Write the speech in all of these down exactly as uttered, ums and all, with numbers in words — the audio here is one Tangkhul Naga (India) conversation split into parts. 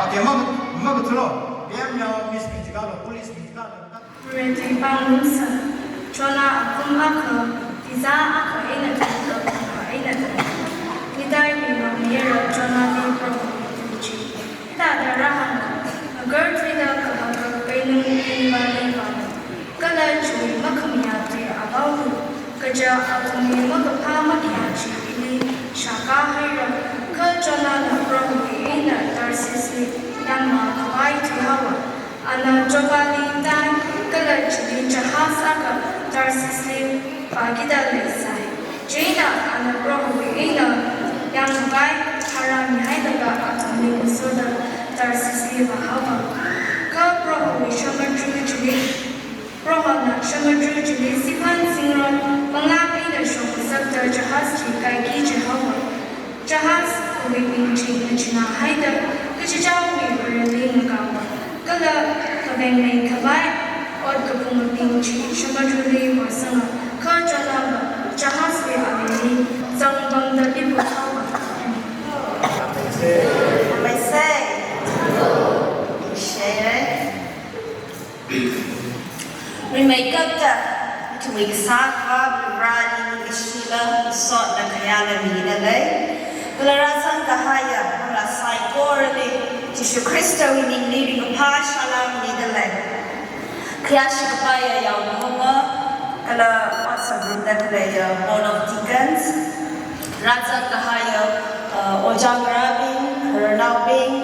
Okay, mama, mama, tulo. Bem ya, Miss Pichikalo, Police Pichikalo. Ready, pang, sir. Jonah akum akha, tiza akha eina tangda, akha eina tangda. Nidai ni mangmira Jonah ni Proho ni tuji. Tada rahang, agar tuida kahaka kainung ni mani vana. Kala chui makhamayate avau, kaja athumli makaphā makhayā chi ili shākā haira, kha Jonahna Prohowui eina Tarshish li yangmā khavai thuihaowa. Ana Joppali tai, kala chili jahaz akha Tarshish li vākida leisai. Chieina ana Prohowui eina yangkhavai tharā mihailaga athumli ngasoda Tarshish li vāhaowa. Kha Prohowui samudru chili, Prohona samudru chili siphan zingrong panglāk eina shokngasakta jahaz chi kaiki jihaowa. Jahazwui ming chi ngachina haida kachichāwui varali ngakaowa. Kala kaveng mei khavai ot kapung maping chi samudruli vāsanga, kha Jonahva jahazwui alungli zangpamda pipu haowa. Amazing. Share. Rimeikapta, ithumwui Kasā Akhava Vareli ningkashila, sotna khayāla mida lei. Kala rāzang kahaiya, nala saikorali, Jishu Khristawui mingli ringkaphā salam mida lei. Khayāshi kapaiya yaokahoma, kala WhatsApp group da khaleiya Board of Deacons, rāzang kahaiya, uh, ojā ngarābing, khararnaobing,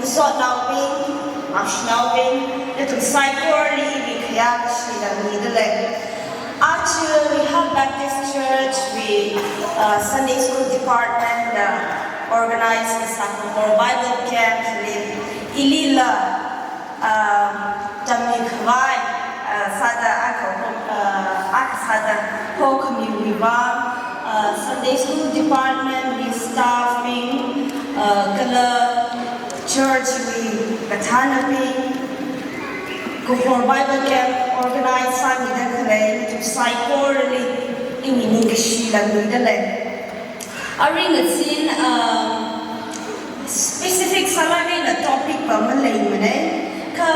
masotnaobing, mashinaobing, nathum saikorali iwui khayākashila mida lei. Aja Rehab Baptist Church wui, uh, Sunday School Department na organize kasā Kahor Bible Camp li ilila, um, tammi khavai, uh, sāda akha, uh, akha sāda hokhamiwui vang, uh, Sunday School Department wui staff bing, uh, kala church wui kathānnabing, Kahor Bible Camp organize sāmida khalei nathum saikorali iwui ningkashila mida lei. Aring asin, uh, specific sālāk eina topic pa maleimana, kha,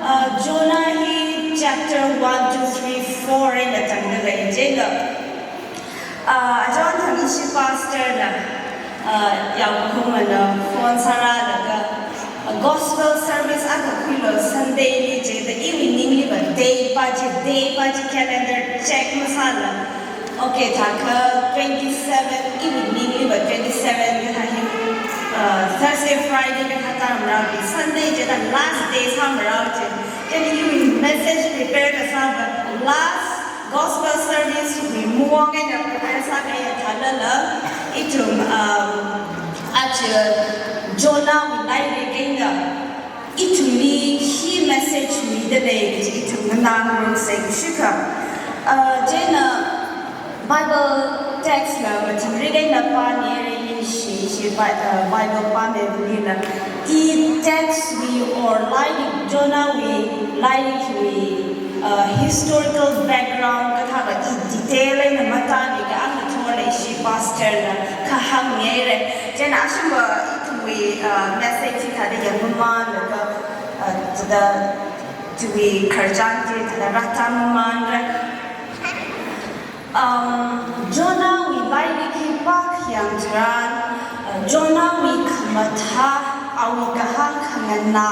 uh, Jonah hi chapter one, two, three, four eina tangda lei, chieina, uh, John Thanishi pastor na, uh, yaokahomana phone sārālaga, Gospel service akha khuilu Sunday li jida iwui ningliva date pa chi, date pa chi calendar check masāla. Okay, thākha twenty-seven, iwui ningliva twenty-seven kathā hi, uh, Thursday, Friday kathā tāmarao chi, Sunday jida last day sāmarao chi. Chieina iwui message prepare kasāva last Gospel service wui mawang eina prepare sākahai thālala, ithum, um, aja Jonahwui lairik eina ithumli khi message mida lei kaji ithum nganāngarumsa kashikha. Uh, chieina Bible text la mathingrik eina pānire, ningshi, shi Bi-, uh, Bible pāmeilila. I text wui or lairik, Jonahwui lairik hiwui, uh, historical background kathāva i detail eina matāmikha ang ngathorle. Pastor na kahāng ngaira. Chieina ashangva ithumwui, uh, message chi thāda yangmamānlaga, uh, thāda chiwui khararchan chi thāda rātā mamānra. Um, Jonahwui lairik hi pākhayang tharan, uh, Jonahwui khamathā, awui kahāng khanganā,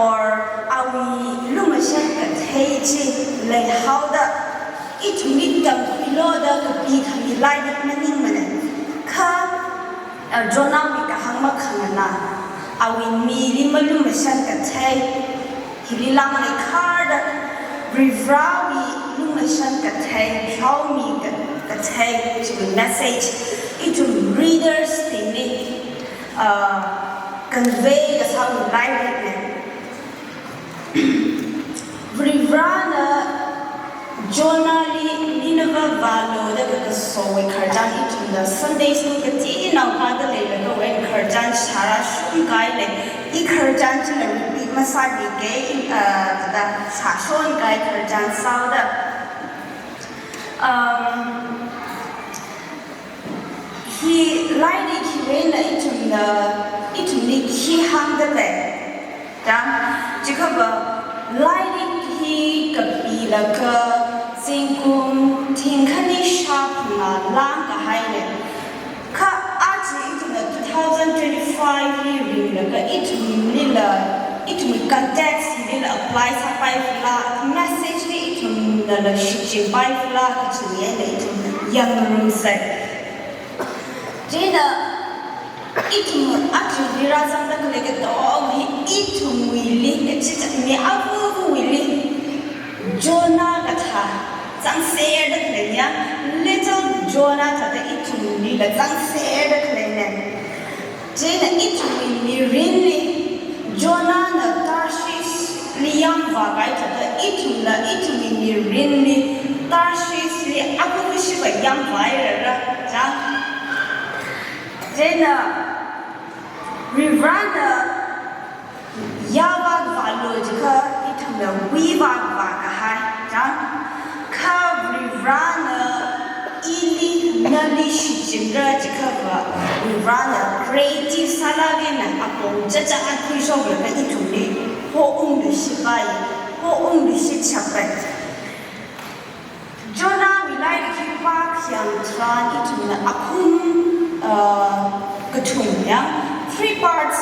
or awui lumashan kathei chi leihaoda, ithumli tamkhuilu da kapikhami lairik maningmana. Kha, uh, Jonahwui kahāng makhanganā, awui mili malumashan kathei, hili langmeikharda Varivarāwui lumashan kathei, haomi ka-, kathei, chiwui message ithum readers bingli, uh, convey kasāwui lairikna. Varivarāna Jonahli Nineveh vālu da kakasowui khararchan ithumna Sunday school kachi naokhada leilakha wen khararchan shāra shun kahaina. I khararchan chila repeat masāmikei, uh, da shāshon kahai khararchan sāhaoda. Um, hi lairik hiwui eina ithumna, ithumli khi hāngda lei. Chang, chiakhava lairik hi kapilaga zingkum thingkhani shāphangā langkahaina. Kha aja ithumna two thousand twenty-five li ringlaga ithumlila, ithumwui context hilila apply sāpaikhala, message li ithumnala shichinpaikhala kachi eina ithum yangngarumsa. Chieina ithum aja hi rāzangda khalei katonga hi ithumwuili, eh, chi, chi, mi avuvuwuili Jonah kathā zangserda khaleina, little Jonah thāda ithumlila zangserda khaleina. Chieina ithumwui mirinli Jonahna Tarshishli yāmvākahai thāda ithumla ithumwui mirinli Tarshishli avuvushi va yāmvāhairara, chang. Chieina Varivarāna yāvā vālu jiakha ithumna wuivā vākahai, chang. Kha Varivarāna ili nali shichinra jiakhava, Varivarāna creative sālaga eina apong chacha atkhuishoklaga ithumli houngluishitpai, houngluishitshapai. Jonahwui lairik hi pākhayang tharan ithumna akhum, uh, kathum ya, three parts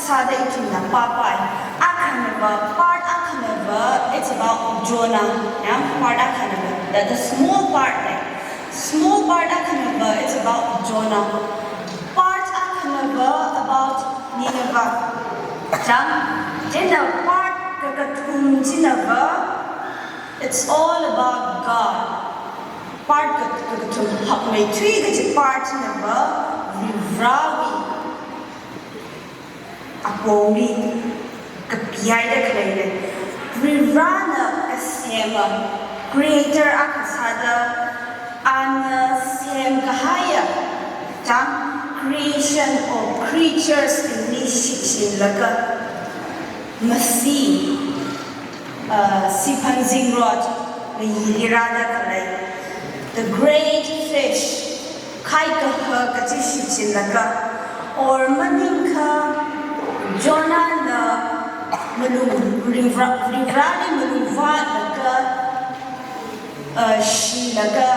sāda ithumna pāpai. Akhanava, part akhanava, it's about Jonah, ya, part akhanava, that the small part, eh, small part akhanava, it's about Jonah. Part akhanava about Nineveh. Chang, chieina part kakathum chinava, it's all about God. Part ka, ka, kathum hakmeithui kachi part chinava Varivarāwui apongli kapihaida khaleina. Varivarāna kasema, creator akha sāda, ana semkahaiya, chang, creation or creatures bingli shichinlaga, masi, uh, siphan zingrot, mayili rāda khalei, the great fish, khai kaha kachi shichinlaga, or maningakha Jonahna malung, Varivara-, Varivarāli malung vātlaga, uh, shilaga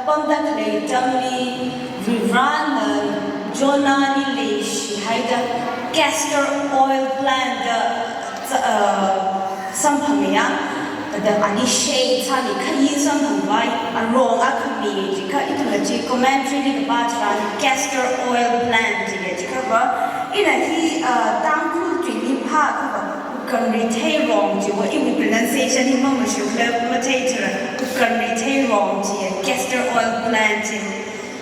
pamda khalei atamli, Varivarāna Jonahli leishihaida castor oil plant da, uh, samphanga ya, thāda ali shade sāmi khayi samphangvai, arong akhami jiakha ithumna chi commentary li kapā tharan castor oil plant jiya jiakhava, ina hi, uh, Tangkhul tuili phāakhava, ukhamri theirong jiva, iwui pronunciation hi mamashung khala matheithura, ukhamri theirong jiya, castor oil plant ji.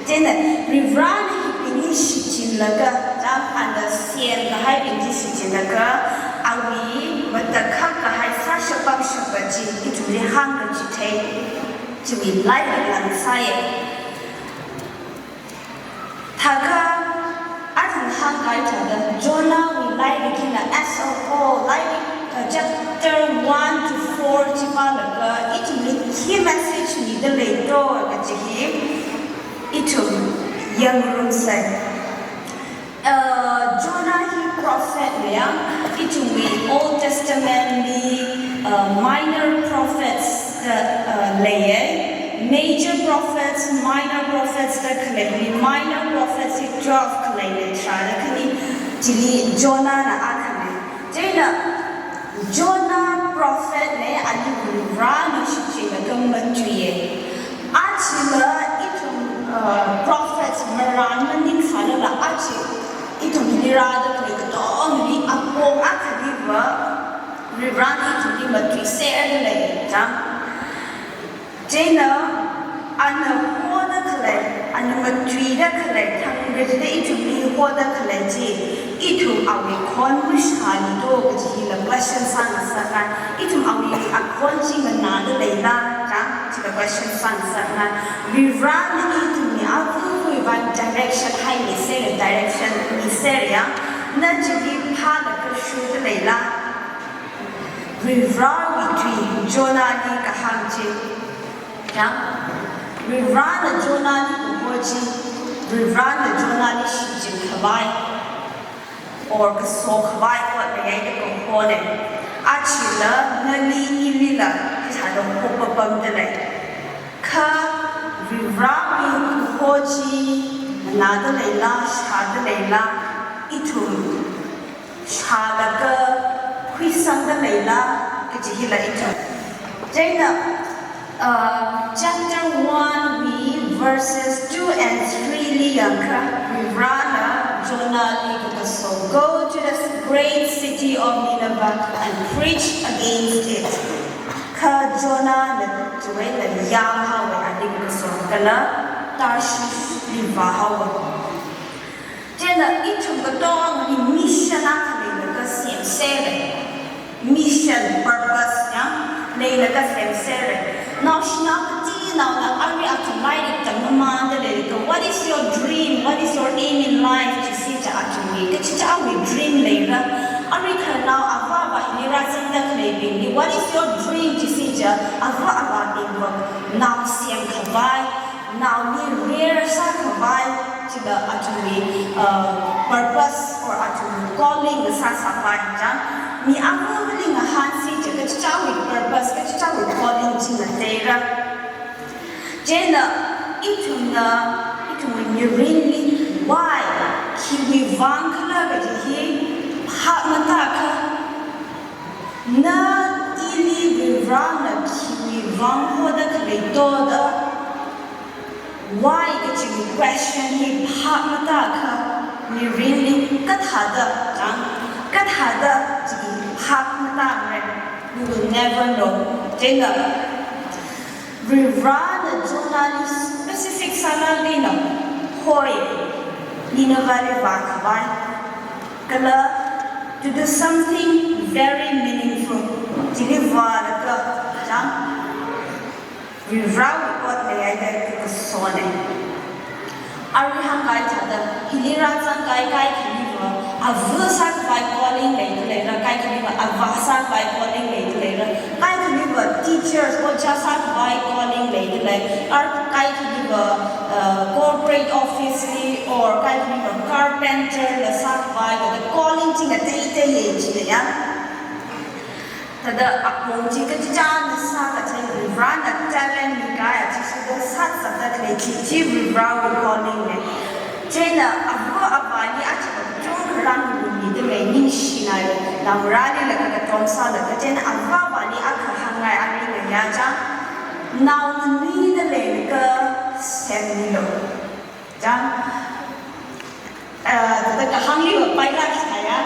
Chieina Varivarāna hibingli shichinlaga, chang, ana semkahaibing chi shichinlaga, awui matakhak kahai sāshap pamshapa chi ithumli hāngkachithei, chiwui lairik lang sāya. Thākha, athang hāngkahai thāda, Jonahwui lairik hina as a whole, lairik, uh, chapter one to four chi pālaga, ithumli khi message mida leito kachi hi, ithum Yangrum sai. Uh, Jonah hi prophet leiya, ithumwui Old Testament li, uh, minor prophets da, uh, leiya, major prophets, minor prophets da khalei, minor prophets hi twelve khalei lei, tharāda khani, chili Jonah na akhana. Chieina Jonah prophet na, ali Varivarana shichinlaga matuiya. Achila ithum, uh, prophets marān maningsālala achi ithum hili rāda khalei katongli apong akhaliva Varivarana ithumli matuiserda lei, chang. Chieina ana hoda khalei, ana matuida khalei, thangkachida ithumli hoda khalei chi, ithum awui khon mashāli do kaji hila question sāngasakngai. Ithum awui akhon chi nganāda leila, chang, chila question sāngasakngai. Varivarana ithumli avāvāwui vang direction haimiserra, direction miserra ya, na chili phālaga shuda leila. Varivarawui tui Jonahli kahāng chi. Ya? Varivarana Jonahli kaho chi, Varivarana Jonahli shichin khavai, or kaso khavai, or kayai da kahona. Achila nali ilila, kachāda hopapamda lei. Kha Varivarawui kaho chi, nganāda leila, shāda leila, ithum shālaga khuisangda leila kaji hila ithum. Chieina, uh, chapter one wui verses two and three li yangakha, Varivarana Jonahli kakaso, "Go to the great city of Nineveh and preach against it." Kha Jonahna chiwui eina yāhaowa, ali kakaso kala Tarshishli vāhaowa. Chieina ithum katongli mission akha leilaga semserra. Mission, purpose ya, leilaga semserra. Naoshinao katinaona arui athum lairik tam mamānda leilaga, "What is your dream? What is your aim in life?" jisi chiakha athumwui kachichāwui dream leira. Arui khararnao avāvā hili rāzangda khaleibingli, "What is your dream?" jisi chiakha avā avābingva nao semkhavai, naoli rersā khavai, chila athumwui, uh, purpose or athumwui calling sāsāpai, chang. Mi avāvāli ngahānsi chiakha kachichāwui purpose, kachichāwui calling chi ngateira. Chieina ithumna, ithumwui mirinli, why, khiwui vang khala kaji hi phap matākha, na ili Varivarana khiwui vang hoda khalei to da, why kaji question hi phap matākha, mirinli kathāda, chang, kathāda chi phap matāmara, we will never know. Chieina Varivarana Jonahli specific sālāk eina hoi, Ninevehli vākhavai, kala to do something very meaningful. Chili vālaga, chang, Varivarawui ot leihaida kakasona. Arui hāngkahai thāda, hili rāzangkahai kaikhaliva, avā sākhavai calling leida leira, kaikhaliva avā sākhavai calling leida leira, kaikhaliva teachers, ojā sākhavai calling leida lei, or kaikhaliva, uh, corporate office li, or kaikhaliva carpenter la sākhavai, kala calling chi ngatei ngateiya china ya. Thāda apong chi kachichāna sākachai, Varivarana talent mikahai chi shuda sāsāda khalei chi, chi Varivarawui calling na. Chieina avā avāli aja kachungkha rāngarummida lei, ningshinai, naongarāli laga katom sālaga, chieina avā avāli akha hāngngai, ali ngayā chang, nao nganuida leilaga semmilu. Chang, uh, thāda kahāngliva pailāk sāya,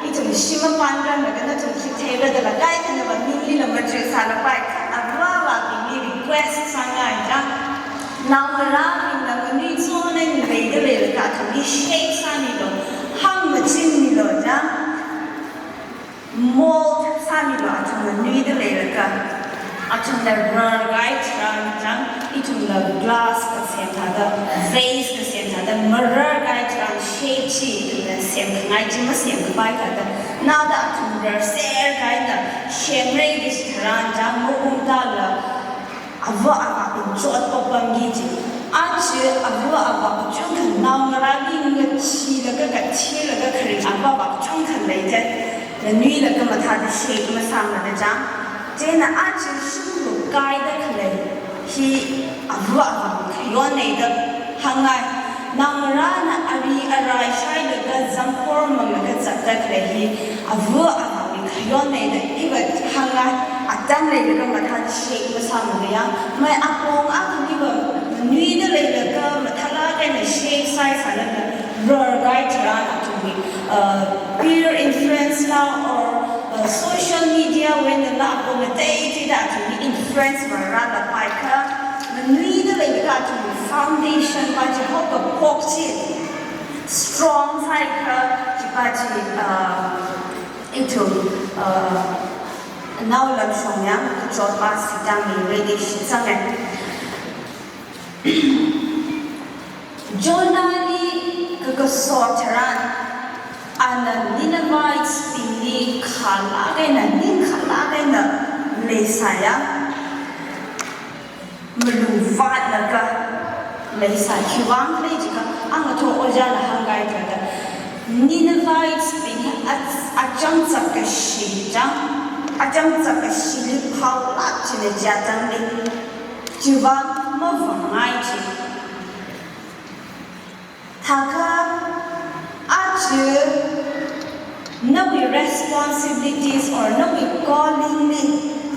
ithum shim mapānranlaga nathum khithei rada la kaikhanava minglila machuisālapai, avā avābingli request sāngai chang. Naongarābingna nganui chon eina leida leilaga athumli shape sāmilu, hāngmachinmilu chang. Mold sāmilu, athumna nganuida leilaga, athumna rarkahai tharan chang, ithumna glass kasem thāda, vase kasem thāda, mararkahai tharan shape chi ithumna semkhangai chi masemkapai thāda, naoda athum rarserkahaina semra kaji tharan chang, maungtāla, avā avābing chotpapamki ji. Aja avā avā kachungkha Nuilaga mathāda shek masāmada chang. Chieina aja shimkhur kaida khalei hi ava avāwui khayon nei da hāngngai. Naongarāna ari arai shailaga zangkhor manglaga zatda khalei hi ava avāwui khayon nei da iva hāngngai. Atam leilaga mathāda shek masāmada yang, mai apong akhaliva manuida leilaga mathālāk eina shek sai sālaga rarkahai tharan athumwui, uh, peer influence la or, uh, social media wui einala apong ateiteida athumli influence vāra lapai kha, manuida leilaga athumwui foundation pa chi haokaphok chi strong sāhai kha, chi pa chi, uh, ithum, uh, naolam shong yang kachot pa sitangmi ready shitsanga. Jonahli kakaso tharan, ana Ninevites bingli khalāk eina, ning khalāk eina leisāya, malung vātlaga leisā. Khiwuivang khala jiakha, angatho ojāna hāngkahai thāda, Ninevites bing hi a-, achangchak kashi chang, achangchak kashili phaolāk china jiatamli. Chiwuivang mavāngai chi. Thākha aja nawui responsibilities or nawui calling li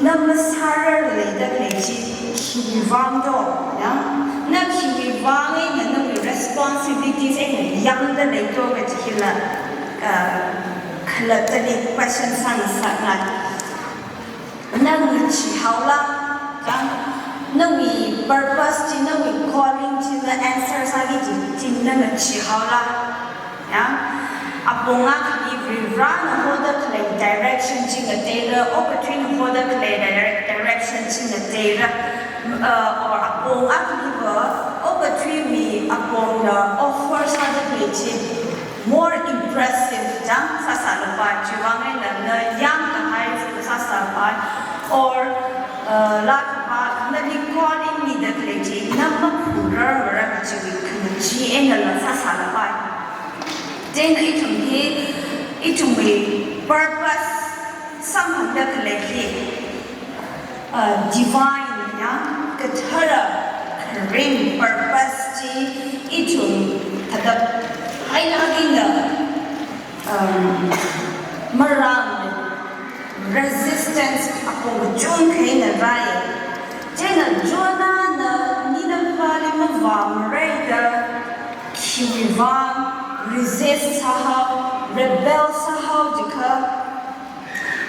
na masārar leida khalei chi khiwuivang do, ya? Na khiwuivang eina nawui responsibilities eina yangda lei do kaji hila, uh, khalattali question sāngasakngai. Na ngachee haola, ya, nawui purpose chi, nawui calling chi na answer sāki kaji chi na ngachee haola, ya. Apong akhali Varivarana hoda khalei direction chi ngateira, okathuina hoda khalei direc-, direction chi ngateira, uh, or apong akhaliva okathuiwui apongna offer sāda khalei chi more impressive chang sāsālapai, chiwuivang eina na yangkahai sāsāpai, or, uh, lākha nali calling mida khalei chi na maphurarmara kajiwui khangachee einala sāsālapai. Chieina ithum hi, ithumwui purpose samphangda khalei hi, uh, divine, ya, kathara kharing purpose chi ithum thāda hailāk eina, um, maram resistance apong kachungkha eina rai. Chieina Jonahna Ninevehli mavāmarei da khiwuivang resist sāhao, rebel sāhao jiakha,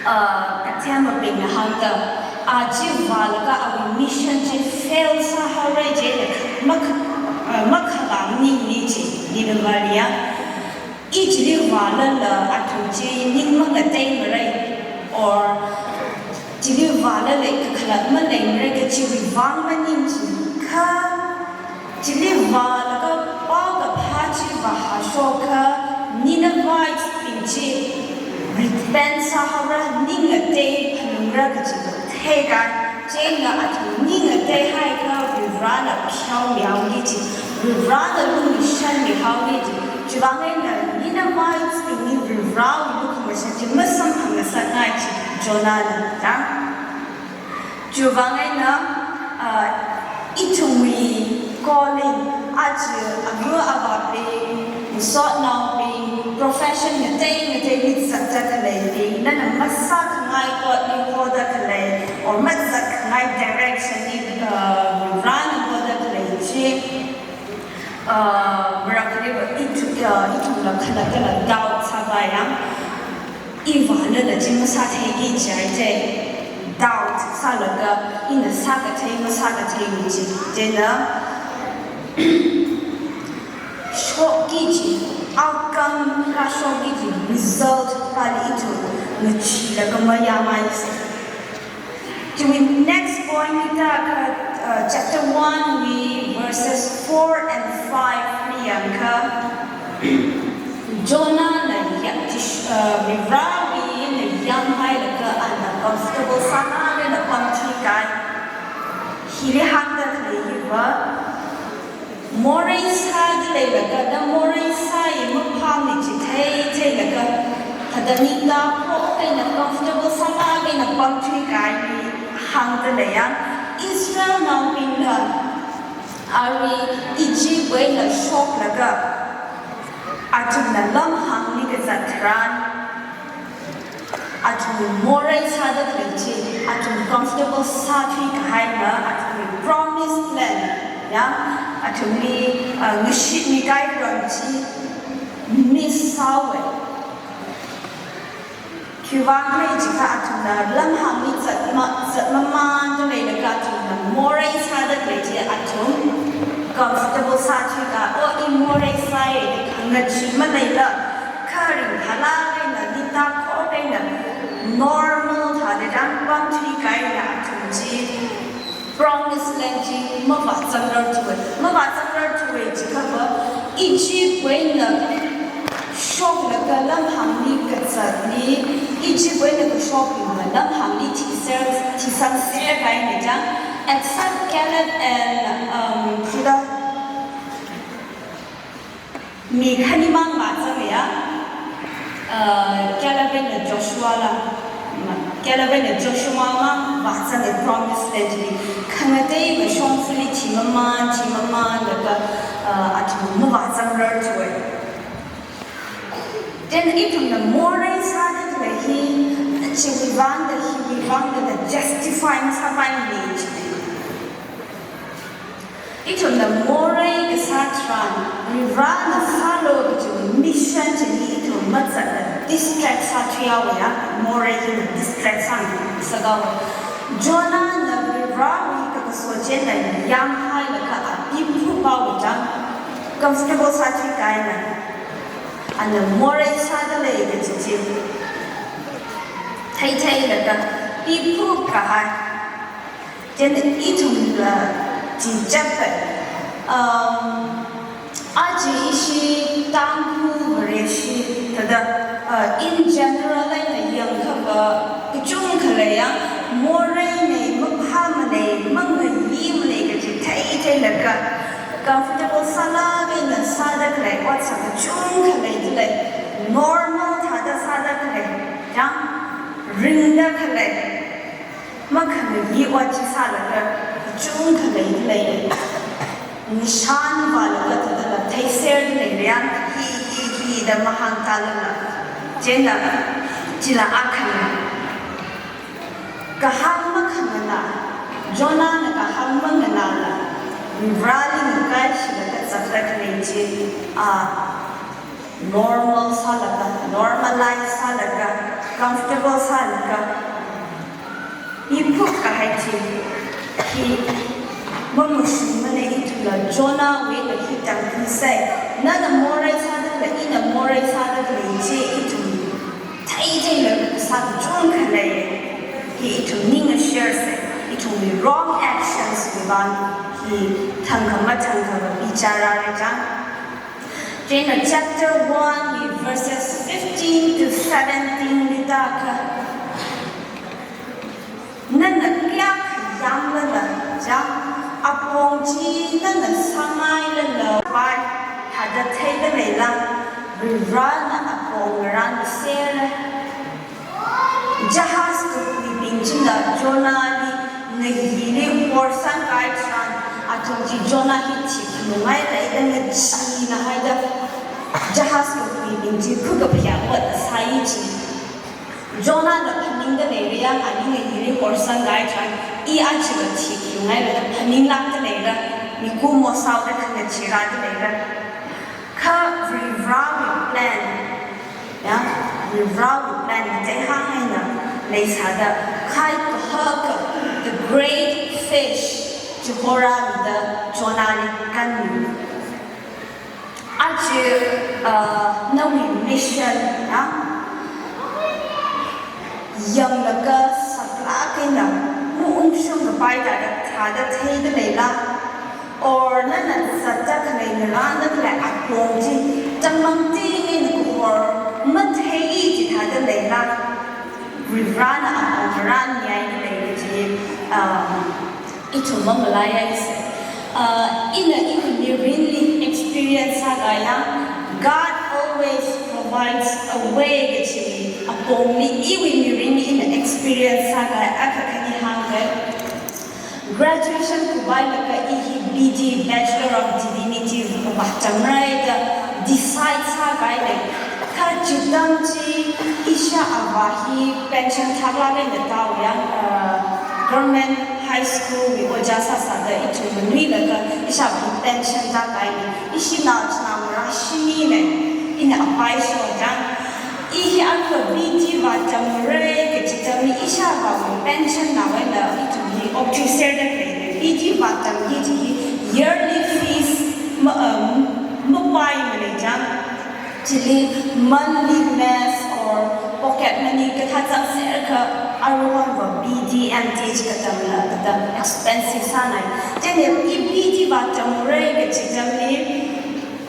uh, kathemabingna hāngda, a chi vālaga awui mission chi fail sāhaora jida makha-, uh, makhalā maningmana chi, Ninevehli ya. I chili vālala athum chi ning mangateimarei, or chili vālala kakhalat maleimarei kajiwuivang maning chi kha, chili vālaga paokaphā chi vāhāshokha, Ninevites bing chi repent sāhaora, ning ngatei phalungra kaji theikai. Chieina athum ning ngateihaiakha Varivarana pheomihaoki kaji, Varivarana lumashanmihaoki kaji. Chiwuivang eina Ninevites bingli Varivarawui lukhamashan chi masamphangngasakngai chi Jonahna, ya. Chiwuivang eina, uh, ithumwui calling, aja ava avābing, masotnaobing, profession ngatei ngateili zatda khaleibing, nana masākhangai thotli hoda khalei, or mazatkhangai direction li, uh, Varivarana hoda khalei chi, uh, marakliva ithu-, uh, ithumla khalattala doubt sāpai ya. I vālala chi masātheiki jihaida, doubt sālaga, ina sākathei masākathei mi chi. Chieina shokki kaji, outcome rāshokki kaji, result pali ithum ngacheelaga mayāmei sa. Chiwui next point hithākha, uh, chapter one wui verses four and five li yangakha, Jonahna ya-, tish-, uh, Varivarawui eina yanghailaga ana comfortable sālāk eina pamthuikai. Hili hāngda khalei hiva, morei sāda leilaga, da morei sāya maphāmei chi thei, theilaga, thāda ningda pho Leiya, Israelnaobingna arui Egyptwui eina shoklaga athumna lamhāngli kazat tharan, athum morei sāda khalei chi, athum comfortable sāthui kahaina, athumwui promised land, ya, athumli, uh, ngashitmi kahai ram chi miss sāhaowa. Khiwuivang khala jiakha athumna lamhāngli zatma, zatmamānda leilaga athumna morei sāda khalei chi athum comfortable sāthuilaga, oh, i morei sāya da khangachee maleila, kha ringphālāk eina, ningtā khok eina, normal thāda dang pamthui kahaina athum chi promised land chi mavāzangrarthuwa. Mavāzangrarthuwa jiakhava, Egyptwui eina shoklaga lamhāngli kazatli, Egyptwui eina kashokbingna lamhāngli thiser, thisangser kahaina chang, except Caleb and, um, Judah. Mi khanimang vāzanga ya, uh, Caleb eina Joshua la, ma, Caleb eina Joshua mang vāzanga promised land li. Khangatei mashong fili thimamān, thimamānlaga, uh, athum mavāzangrarthuwa. Then ithumna morei sāda khalei hi, chiwuivang da, hiwuivang da, da justify masāpaimana chi. Ithumna morei kasā tharan, Varivarana sālu kaji mission chili ithum mazatla distract sāthuihaowa ya, morei hina distract sāngasakhaowa. Jonahna Varivarawui kakaso chieina yanghailaga a iphup haowa chang, comfortable sāthui kahaina. Ana morei sāda lei kaji chi theitheilaga iphup kahai. Then ithumla chi chapter, um, aja ishi Tangkhul Vareshi thāda, uh, in general eina yangkhava kachungkha leiya, moreina, maphāmana, mangayeemana kaji theitheilaga, comfortable sālāk eina sāda khalei otsak kachungkha leidalei, normal thāda sāda khalei, ya, ringda khalei, makhangayi ot chi sālaga kachungkha leidalei. Ngashan vālaga thādala theiser leira ya, hi, hi, hi da mahāngtālala. Chieina, chila akhana. Kahāng makhanganā, Jonahna kahāng manganāla, Varivarali ngakaishilaga zatda khalei chi, a, normal sālaga, normalize sālaga, comfortable sālaga, iphup kahai chi, hi mamashungmana. Ithumla Jonahwui eina hi tamkhuisa. Nana morei sāda khalei, ina morei sāda khalei chi ithum theitheilaga kasā kachungkha lei. Hi ithum ning a share sa, ithumwui wrong actions wuivang hi thangkha mathangkha va bichar rāra chang. Chieina chapter one wui verses fifteen to seventeen li tākha, nana kayākha yanglala, chang, apong chi nana sāngailala, vai, thāda theida leila, Varivarana apong ngarānser. Jahaz kapuibing china Jonahli ngayili horsang kahai tharan, athum chi Jonah hi thikhanungai leida ngacheena haida, jahaz kapuibing chi khukaphayā ot sāi chi. Jonahna phaningda leira ya, ali ngayili horsang kahai tharan, i aja va thikhanungai leida phaninglākda leira, mikumo sāhaoda khangacheerāda leira. Kha Varivarawui plan, ya, Varivarawui plan matei hāng eina leisāda, khai kahaka, the great fish, chihorāmida Jonahli kanmi. Aja, uh, nawui mission, ya, yanglaga saklāk eina maungshung kapai thāda, thāda theida leila, or nana zatda khalei, ngarānda khalei apong chi tangmang ting eina kahor mathei chithāda leila, Varivarana apong ngarānngaida lei chi, um, ithum mamalaiaisa. Uh, ina ina mirinli experience sākahai ya, God always provides a way kachi apongli iwui mirinli ina experience sākahai akha khani hāngkahai. Graduation kuphailaga i hi B D, Bachelor of Divinity, vātamra da decide sākahaina. Kha chithang chi ishāvā hi pension thāklāk eina tāhaowa, uh, government high school wui ojā sāsāda ithum manuilaga ishāvā hi pension tākahaina. Ishi nao china marashini ne, ina apai shokda. I hi arui B D vātamra kachi atam hi ishāvāwui pension naowui eina ithum hi okathui serda khalei. B D vātam hi chi hi yearly fees ma, um, mapaimana chang. Chili monthly mess or pocket money kathā chang serkha aruihonva B D M Th katamla katam expensive sānai. Chieina i B D vātamra kachi atam hi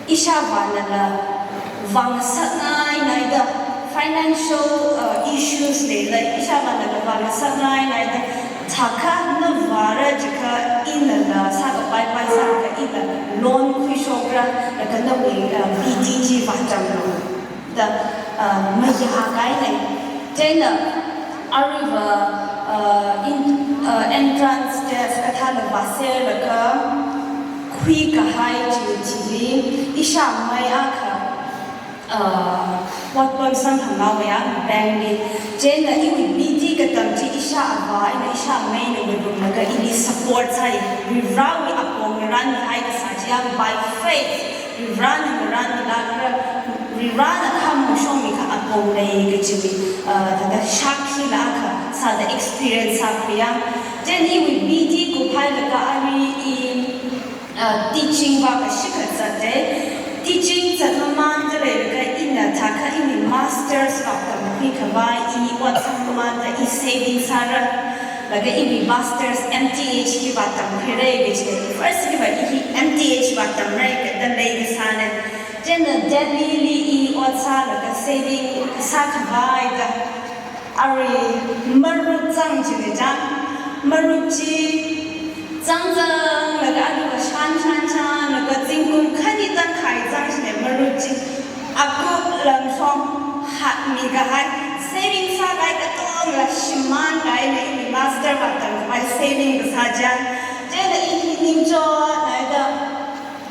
ishāvānala vāngasakngainaida, financial, uh, issues leila ishāvānala vāngasakngainaida, thākha navāra jiakha inala sākapai pai sākha ina loan khuishokra, laga nawui, uh, B D chi vātamlu da, uh, mayākahaina. Chieina aruiva, uh, in, uh, entrance test kathāla vāserlaga khuikahai chi chili ishāmei akha, uh, ot pamsang hānghaowa bank li. Chieina iwui B D katam chi ishāvā eina ishāmeina ngarumlaga ili support sāi. Varivarāwui apong ngarānmihai kasā chi yang by faith. Varivarāna ngarānmilākra, Varivarāna khamong shongmikha apong lei kachi, uh, thāda shākhila akha sāda experience sākhuiya. Chieina iwui B D kuphailaga arui i, uh, teaching vā kashikha zatta. Teaching zatmamānda leilaga ina thākha iwui masters vātamkhui khavai i ot sāmamānda i saving sāra. Laga iwui masters M T H hi vātamkhuira kachi. First hiva i hi M T H vātamra kada leikasāna. Chieina Delhi li i ot sālaga saving sākhavai da. Arui marut zang chili chang. Marut chi zangzanglaga aruiva shan shan shanlaga zingkum khani tangkhai zang chili marut chi. Akup lamshong hatmikahai, saving sākahai katongla shimānkahaina, iwui master vātamkhavai saving kasā chang. Chieina i hi ningchotnaida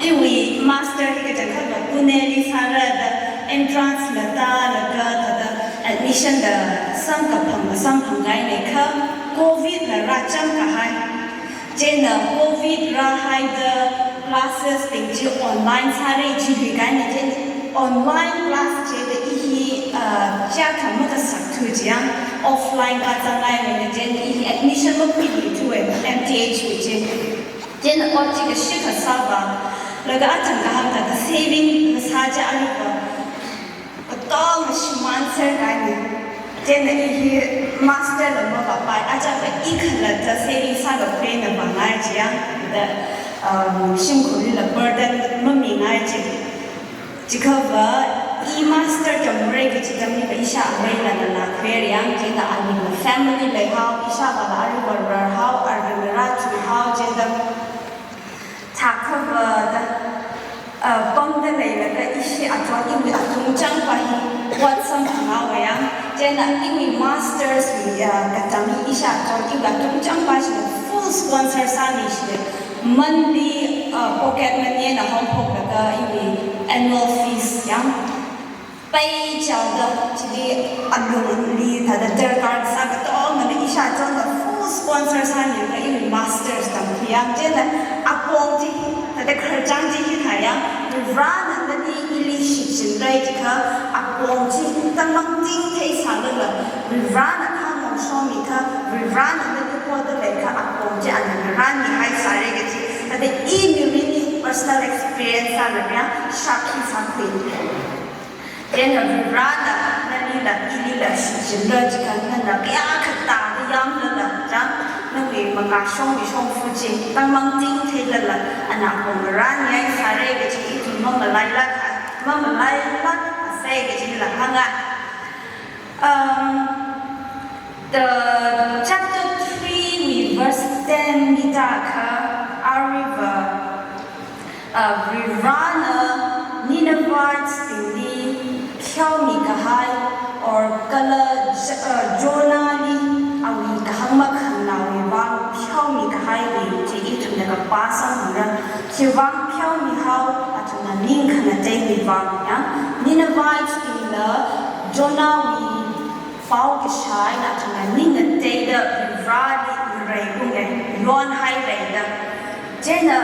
iwui master hi kachangkhatva Pune li sāra da entrance la tālaga thāda admission la samkaphang samphangkahaina kha covid la rāchangkahai. Chieina covid rāhaida classes bing chi online sāra jiluikahaina, chieina online class chida i hi, uh, chiakha makasakthu chiyang offline kazangngaina, chieina i hi admission makhuiluithuwa M T H wui chi. Chieina ot chi kashikha sāvā, laga atam kahāng thāda saving kasā chi aruiva katongla shimānserkahaina. Chieina i hi master la mavāpai, achāva i khalatta saving sālaga pena vāngai chiyang, da, um, shimkhurlila burden mamingai chi. Chiakhava i master tamra kachi atam hiva ishāmeila nganākhuira yang, chieina aningla family leihao, ishāvāla aruiva rarhao, arui ngarā chuihao, chieina thākhava da, uh, pamda leilaga ishi achon iwui atungchangpa hi ot samphanghaowa yang. Chieina iwui masters wui, uh, katam hi ishi achon iwui atungchangpa china full sponsor sāmi chili. Monthly, uh, pocket money eina haophoklaga iwui annual fees yang peichaoda chili alungli thāda darkar kasā katongana ishāchonla full sponsor sāmilaga iwui masters tamkhui yang. Chieina apong chi thāda khararchān chi hithāya, Varivarāna nali ili shichinra jiakha apong chi tangmang tingthei sālala, Varivarāna khamong shongmikha, Varivarāna nali hoda leikha apong chi ana ngarānmihai sāra kachi. Thāda i mirinli personal experience sālala shākhi sākhui. Chieina Varivarāna nalila ilila shichinra jiakha nana kayākha tāda yāmlala chang, nawui mangā shongmi shongfa chi tangmang tingtheilala ana apong ngarānmihai sāra kachi ithum mamalailāk, mamalailāksa kachila hānga. Um, the chapter three wui verse ten li tākha aruiva, uh, Varivarāna Ninevites bingli pheomikahai, or kala J-, uh, Jonahli awui kahāng makhangnaowui vang pheomikahaiwui Chi ithumna kapā samphanga, chiwuivang pheomihao, athumna ning khangateimivang ya. Ninevites bingna Jonahwui pao kashā eina athumna ning ngateida Varivarali ngareiunga, yonhairada. Chieina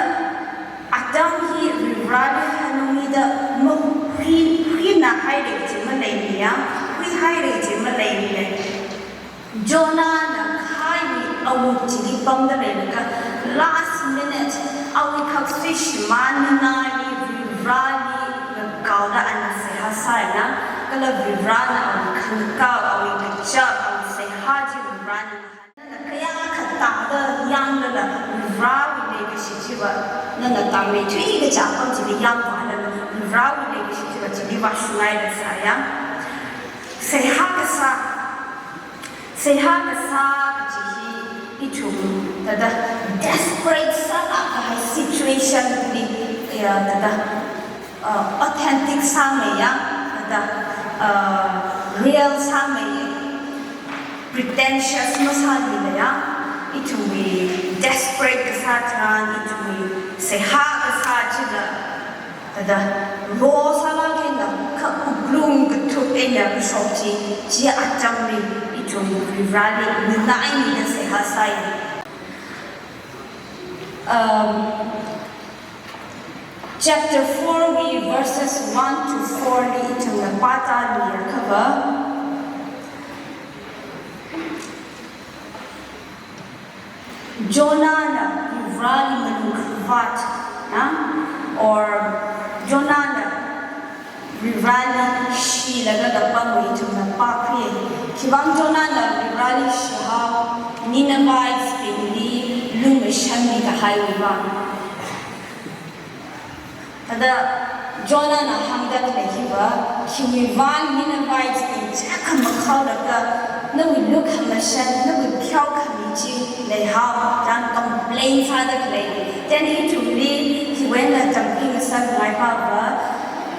atam hi Varivarali hanungida ma-, hui, huinahaira kaji maleimana ya, huihaira kaji maleimana. Jonahna khaimi awui chili pamda leilakha, last minute awui khaksui shimānnanai Varivarali ngakaoda ana seihā sāya, kala Varivarana awui khangakao, awui kachap, awui seihā chi Varivarana, nana kayākha tāda yanglala Varivarawui leikashi chiva, nana tāmeithui kaja apam chili yangvālala Varivarawui leikashi chiva chili vāshungngaida sāya. Seihā kasā, seihā kasā kaji hi ithum thāda desperate sālāk kahai situation li, ya, thāda, uh, authentic sāmeiya, thāda, uh, real sāmeiya, pretentious masāmeiya, ithumwui desperate kasā tharan, ithumwui seihā kasā chila thāda raw sālāk eina kha wuklung kathup eina kashok chi, chi atamli ithum Varivarali nganāmida seihā sāya. Um, chapter four wui verses one to four li ithumna pātāmiakhava, Jonahna Varivarali malung khavāt, na? Or Jonahna Varivarali shilaga kapamwui ithumna pākhuiya. Khiwuivang Jonahna Varivarali shihao, Ninevites bingli lungmashanmi kahaiwui vang. Thāda Jonahna hāngda khalei hiva, khiwuivang Ninevites bing chiyākha makhaolaga, nawui lukhamashan, nawui pheokhami chi leihao, chang complain sāda khalei. Then ithumli khiwui eina tamkhui ngasakngai pava,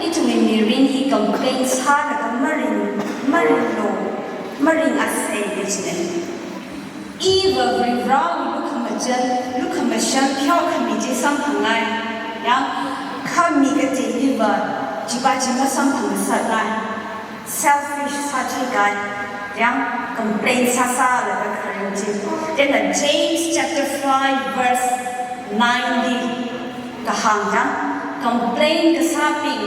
ithumwui mirin hi complain sālaga maring, maringlo, maringasei kajina. Iva Varivarawui lukhamashan, lukhamashan pheokhami chi samphangngai. Ya, kha mi kateiliva chiva chi masamphangngasakngai. Selfish sātheikai. Ya, complain sāsālaga kharing chi. Then the James chapter five verse nine li kahāng ya, complain kasābing,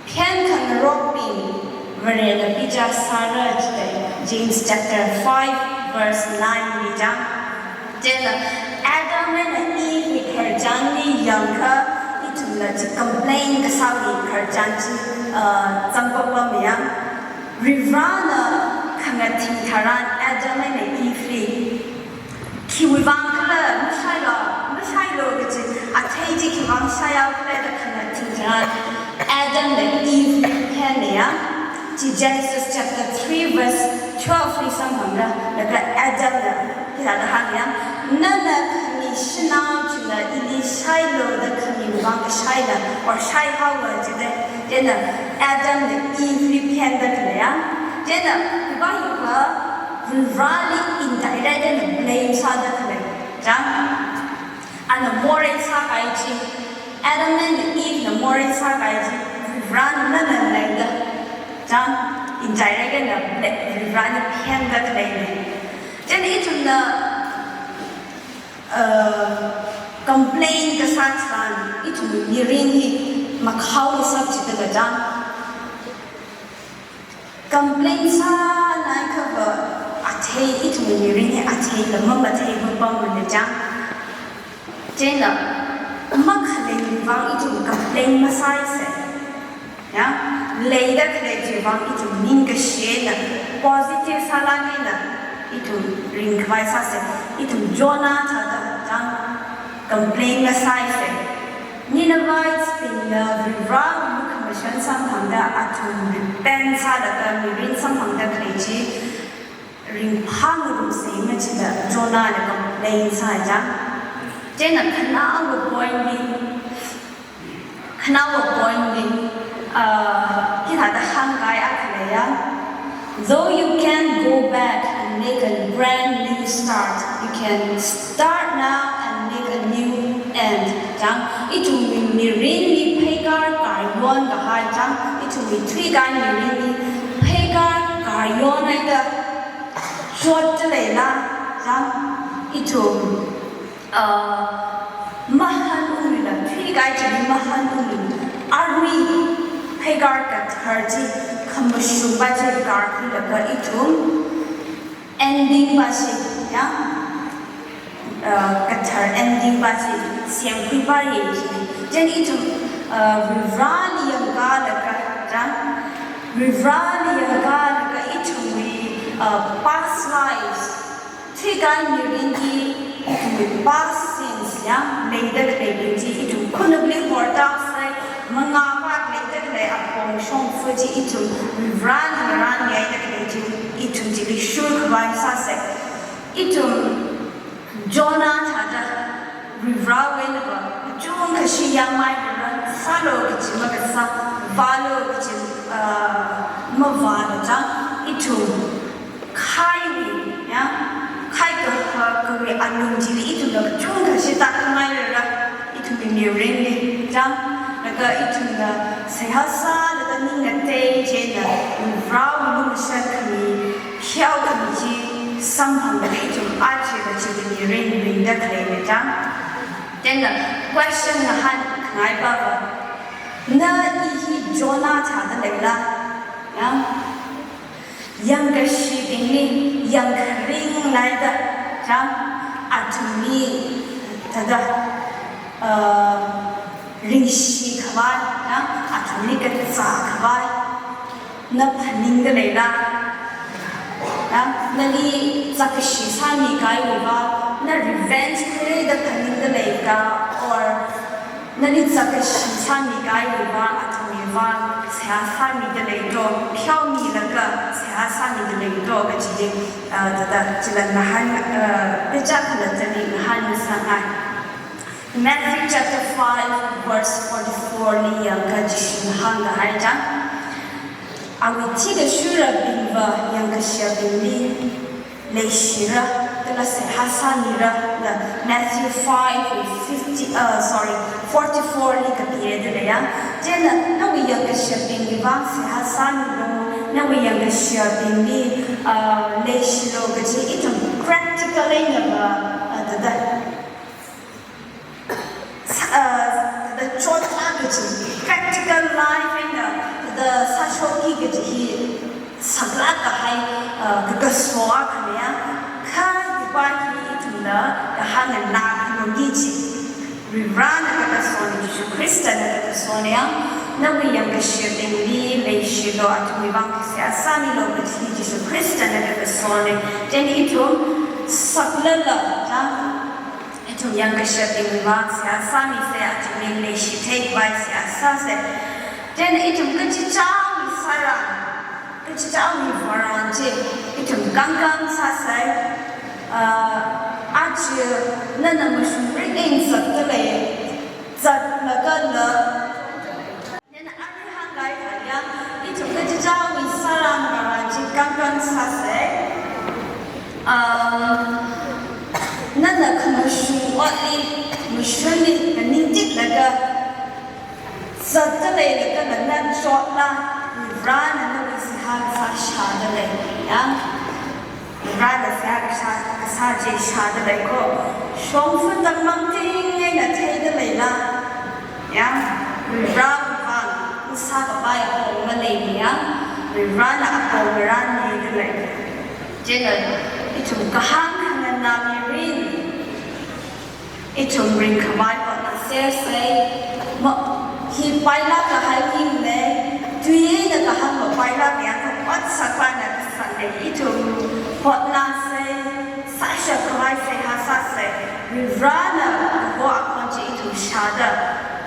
phenkhangarokbing, Varena bichar sāra jida, James chapter five verse nine li chang. Chieina Adam eina Eve wui khararchanli yangakha, ithumla chi complain kasāwui khararchan chi, uh, zangpapamya. Varivarana khangathing tharan Adam eina Eve li, khiwuivang khala mashailo, mashailo kaji athei chi khiwuivang shaihaokhala da khangathing tharan Adamna Eveli phennaya. Chi Genesis chapter three verse twelve li samphangra, laga Adamna hithāda hāngya, nana khami shanao china ili shailo da khamiwuivang kashaina, or shaihaowa jida, chieina Adamna Eveli phenda khaleiya. Chieina hiva hiva Varivarali indirect eina blame sāda khalei. Chang, ana morei sākahai chi, Adam eina Evena morei sākahai chi, Varivarana nana leida. Chang, indirect eina bla-, Varivarali phenda khaleina. Chieina ithumna, uh, complain kasā tharan, ithumwui mirin hi makhao ngasakchida kajang. Complain sānaikhava athei, ithumwui mirin hi atheila mamathei papamana chang. Chieina makhalei vang ithum complain masāsei. Ya, leida khalei chiwuivang ithum ningkashi eina positive sālāk eina ithum ringkhavai sāsei. Ithum Jonah thāda chang complain masāsei. Ninevites bingna Varivarawui lukhamashan samphangda athum repent sālaga mirin samphangda khalei chi ringphāngarumsei machida Jonahna complain sāya. Chieina khanaowa point li, khanaowa point li, uh, hithāda hāngkahai akha leiya. Though you can't go back and make a brand new start, you can start now And chang, ithumwui mirinli pheikar karyon kahai chang, ithumwui thuikahai mirinli pheikar karyon haida chotda leila chang, ithum, uh, mahanungluila, thuikahai chili mahanungluila, arui pheikar kathar chi, khamashungpa chi karkhuilaga ithum ending pa chi, ya, uh, kathar ending pa chi semkhuipaye chi. Then ithum, uh, Varivarali yangkalaga, ya, Varivarali yangkalaga ithumwui, uh, past lives, thuikahai mirinli ithumwui past sins, ya, leida khaleibing chi ithum khanukli hortausai, mangapa leida khalei apong shongfa chi ithum Varivarali ngarānngaida khalei chi ithum chili shurkhavai sāsai. Ithum Jonah thāda Varivarawui eina va kachungkha shiyangmai rara, sālu kachi makasā, vālu kachi, ah, mavāla chang, ithum khaiwui, ya, khai kahakawui alung chili ithumla kachungkha shitākhangai rara, ithumwui mirinli chang, laga ithumla seihā sālaga ning ngatei chieina Varivarawui lumashan khami, khayao khami chi samphanglaga ithum aja kachi mirin ringda khaleina chang. Then the question ngahānkhangai pa va, na i hi Jonah thāda leila, ya, yangkashibingli yangkharing leida chang, athumli thāda, uh, ringshikhavai, ya, athumli kazākhavai na phaningda leila? Ya, nali zakkashi sāmikahaiwui vang, na revenge khuida phaningda leika, or nali zakkashi sāmikahaiwui vang, athumwui vang seihā sāmida leito, khayao milaga seihā sāmida leito kachi, ah, thāda chila ngahān, ah, pheisā khalattali ngahānngasakngai. Matthew chapter five, verse forty-four li yangakha Jishuna hāngkahai chang, awui thikashurabingva yangkashiyabingli leishira, kala seihā sāmira, da Matthew five fifty, uh, sorry, forty-four li kapihaida leiya. Chieina nawui yangkashiyabingli vang seihā sāmilu, nawui yangkashiyabingli, uh, leishilu kachi ithum practical eina va, uh, thāda, uh, thāda chotlāk kachi, practical life eina thāda sāshokki kachi hi saklāk kahai, uh, kakaso akhana ya. Kha hipa hi ithumna kahāng nganākhanungki chi, Varivarana kakasona, Jishu Khristana kakasona ya. Nawui yangkashibingli leishilu, athumwui vang seihā sāmilu kachi Jishu Khristana kakasona. Then ithum saklala, ya, ithum yangkashibingli vang seihā sāmisa, athumli leishithei khavai seihā sāsa. Then ithum kachichāwui sārang, kachichāwui vārang chi ithum kangkang sāsa. Ah, aja nana mashungrek eina zatda lei, zatlakala, nana arui hāngkahai thāda, ithum kachichāwui sārang vārang chi kangkang sāsa. Um, nana khamashung otli, mashunli, nganingtiklaga zatda leilakha nana chotla, Varivarana nawui seihā kasā shāda lei, ya. Varivarana seihā kasā, kasā chi shāda lei ko. Shongfa tangmang ting eina theida leila, ya, Varivarawui vang masākapai apong maleimana ya, Varivarana apong ngarānmida lei. Chieina ithum kahāng khanganā mirin ithum ringkhavai hotnāsersa. Ma, hi pailāk kahai thingna, tui eina kahāng mapailāk ya, kha ot sākhavai na kasāna, ithum hotnāsa, sāshap khavai seihā sāsa. Varivarana kaho akhon chi ithum shāda,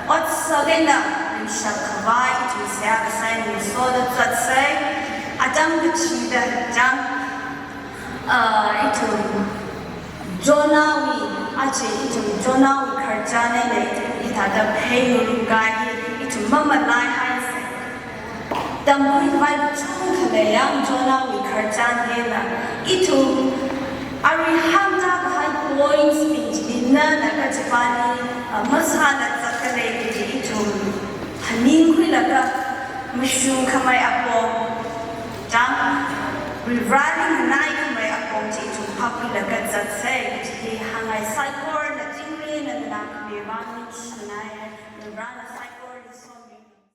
otsak eina ringshap khavai ithum seihā kasā eina ngasoda zatsa. Atam kachida chang, ah, ithum Jonahwui, aja ithum Jonahwui khararchan eina ithum hithāda pheingarumkahai hi ithum mamalaihaisa. Tamkhuikhavai kachungkha leiya Jonahwui khararchan hila. Ithum arui hāngda kahai points bing chili Nana kachipani, ah, masāna zatkhalei kaji ithum phaningkhuilaga, mashungkhamei apong, chang, Varivarāli nganaikhamei apong chi ithum phākhuilaga zatsei kaji hi hāngngai. Saikorana chingri nana khami vang ningshinai, Varivarāna sai